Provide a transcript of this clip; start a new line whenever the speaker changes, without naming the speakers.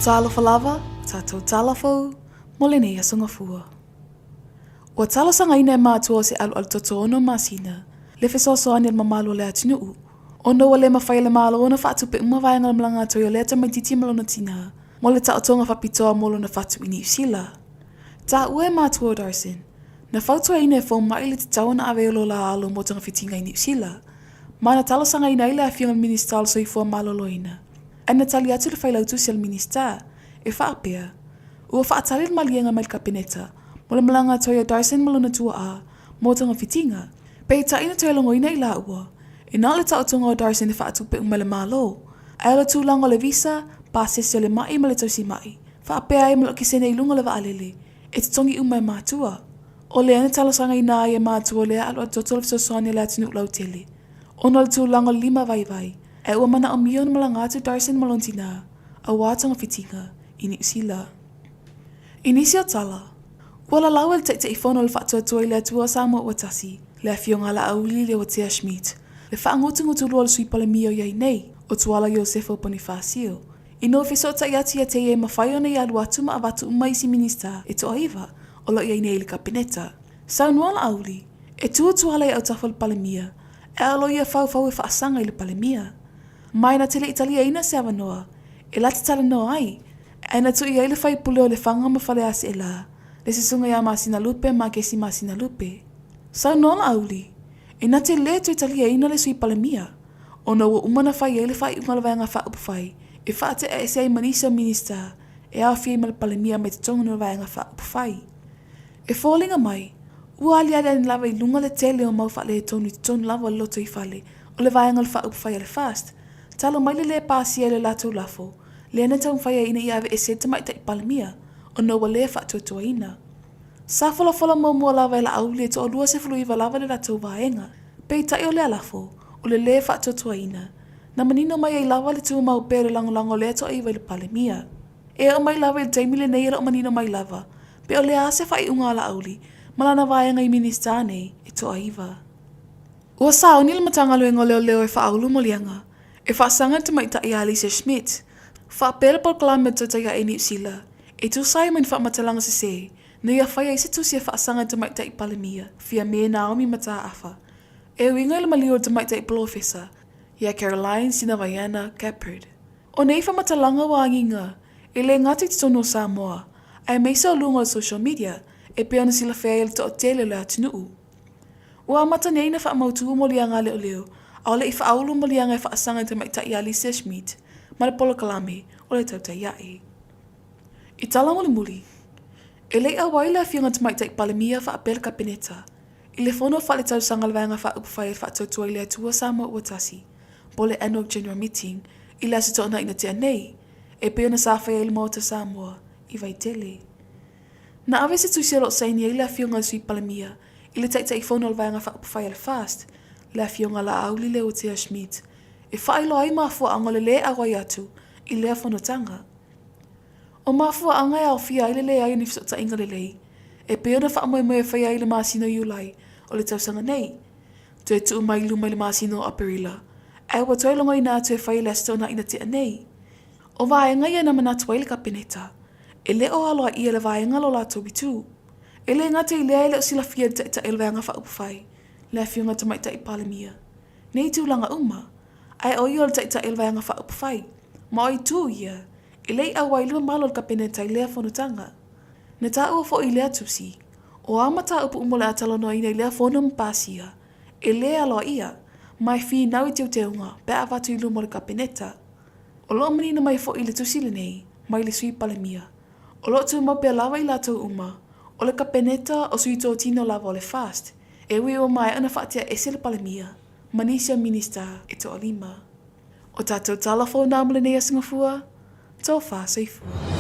Talofa lava, tatou tala fou mo lenei aso Gafua. Ua talosagaina e matua o se alualu totoono masina le fesoasoani a le mamalu o le atunuu, ona ua le mafai e le Malo ona faatupe uma vaega o le malaga atu ai o lea tamaitiiti ma lona tinā mo le taotoga faapitoa mo lona fatu i Niu Sila. Taua e matua o Darson, na fautuaina e fomai le tatau ona ave ai o lo la alo mo togafitiga i Niu Sila, ma na talosagaina ai le Afioga i le Minisita o le Soifua Maloloina. Ae na tali atu le Failautusi a le Minisita, e faapea, Ua faatali le maliega mai le Kapeneta mo le malaga atu ai a Darson ma lona tuaa mo togafitiga, peitai na toe logoina i laua, e na o le taotoga o Darson e faatupe uma e le Malo, ae o le tulaga o le visa, pasese o le ma'i ma le tausima'i, faapea ai ma lou kisene i luga o le vaalele, e totogi uma e matua. O lea na talosagaina ai e matua o lea alu atoto le fesoasoani a le atunuu lautele, ona o le tulaga o le lima vaivai, ae ua manaomia ona malaga atu Darson ma lona tinā, aua togafitiga i Niu Sila. I nisi o tala, ua lalau e le Taitaifono o le Faatuatua i le Atua o Samoa ua tasi, le Afioga a Laauli Leuatea Schmidt, le faagutugutulua o le Sui Palemia o i ai nei, o Tuala Iosefa Ponifasio, ina ua fesootai atu ia te ia e mafai ona ia alu atu ma avatu uma isi Minisita e toaiva o lo o i ai nei i le Kapeneta. Saunoa Laauli, e tu Tuala i autafa o le Palemia, ae o lo o ia faufau e faasaga i le Palemia. Mai na te le i taliaina se avanoa e lata talanoa ai, ae na tuu i ai le faipule o Lefaga ma Faleaseela, le susuga ia Masinalupe Makesi Masinalupe. Saunoa Laauli, e na te le toe taliaina le Sui Palemia, ona ua uma na fai ai le faaiuga a le Vaega Faaupufai e faatea ese ai ma nisi o Minisita e aofia ai ma le Palemia mai totonu o le Vaega Faaupufai. E foliga mai, ua aliali ane lava i luga le tele o mau faaletonu i totonu lava o le lotoifale o le vaega o le faaupufai a le FAST, talo mai le lē pasia i le latou lafo, lea na taumafai ai ina ia aveese ai le Tamaitai Palemia, ona ua lē faatuatuaina. Sa folafola muamua lava e Laauli e toalua 19 lava le latou vaega, peitai o lea lafo, o le lē faatuatuaina, na manino mai ai lava le tumau pea o le lagolago o lea toaiva i le Palemia. E oo mai lava i le taimi lenei e le o manino mai lava pe o le a se faaiuga a Laauli ma lana vaega i Minisita nei e toaiva. Ua sauni le Matagaluega o Leoleo e faaulu moliaga e faasaga i le tamaitai ia Alicia Schmidt, faapea le polokalame o le Tautai Ae Niu Sila e tusa ai ma ni faamatalaga sese na ia fai ai se tusi e faasaga i le tamaitai Palemia Fiame Naomi Mataafa e uiga i le maliu o le tamaitai polofesa ia Caroline Sinavaiana Gappard. O nei faamatalaga ua agiga e le gata i totonu o Samoa, aemaise o luga o le social media e pei ona silafia ai e le toatele o le atunuu. Ua amata nei ona faamautu moliaga a leoleo a o le i faaulu moliaga e faasaga i tamaitai ia Alicia Schmidt ma le polokalame o le tautai ae. I tala mulimuli, e le i auai le Afioga Tamaitai Palemia faapea le Kapeneta i le fono faaletausaga a le Vaega Faaupufai e Faatuatua i le Atua Samoa Ua Tasi po o le Annual General Meeting i le Aso Toonai na tea nei, e pei ona sa fai ai le Maota Samoa i Vaitele. Na ave se tusi o lo o saini ai le Afioga i le Sui Palemia i le Taitaifono o le Vaega Faaupufai a le FAST, le Afioga Laauli Leuatea Schmidt, e faailoa ai mafuaaga o le lē auai atu i lea fonotaga. O mafuaaga e aofia ai le leai o ni fesootaiga lelei, e pei ona faamoemoe e faia ai i le masina o Iulai o le tausaga nei, toe tuu mai i luma i le masina o Aperila, ae ua toe logoina atu e fai i le Aso Toonai na tea nei. O vaega ia na manatu ai le Kapeneta, e le o aloaia le vaega lo latou itu. E le gata i lea e le o silafia e le Taitai o le Vaega Faaupufai, le Afioga Tamaitai Palemia, nei tulaga uma, ae o ia o le Taitai o le Vaega Faaupufai, ma o itu ia, e le i auai le mamalu o le Kapeneta i lea fonotaga. Na taua foi i lea tusi, o a mataupu uma o le a talanoaina i lea fono ma pasia, e le aloaia, ma e finau i teuteuga pe a avatu i luma o le Kapeneta. O lo o manino mai foi i le tusi lenei mai le Sui Palemia, o lo o tumau pea lava i latou uma, o le Kapeneta o sui totino lava o le FAST, e ui ua maea ona faatea ese le Palemia ma nisi o Minisita e toalima. O tatou tala fou na mo lenei aso Gafua, Tofa Soifua.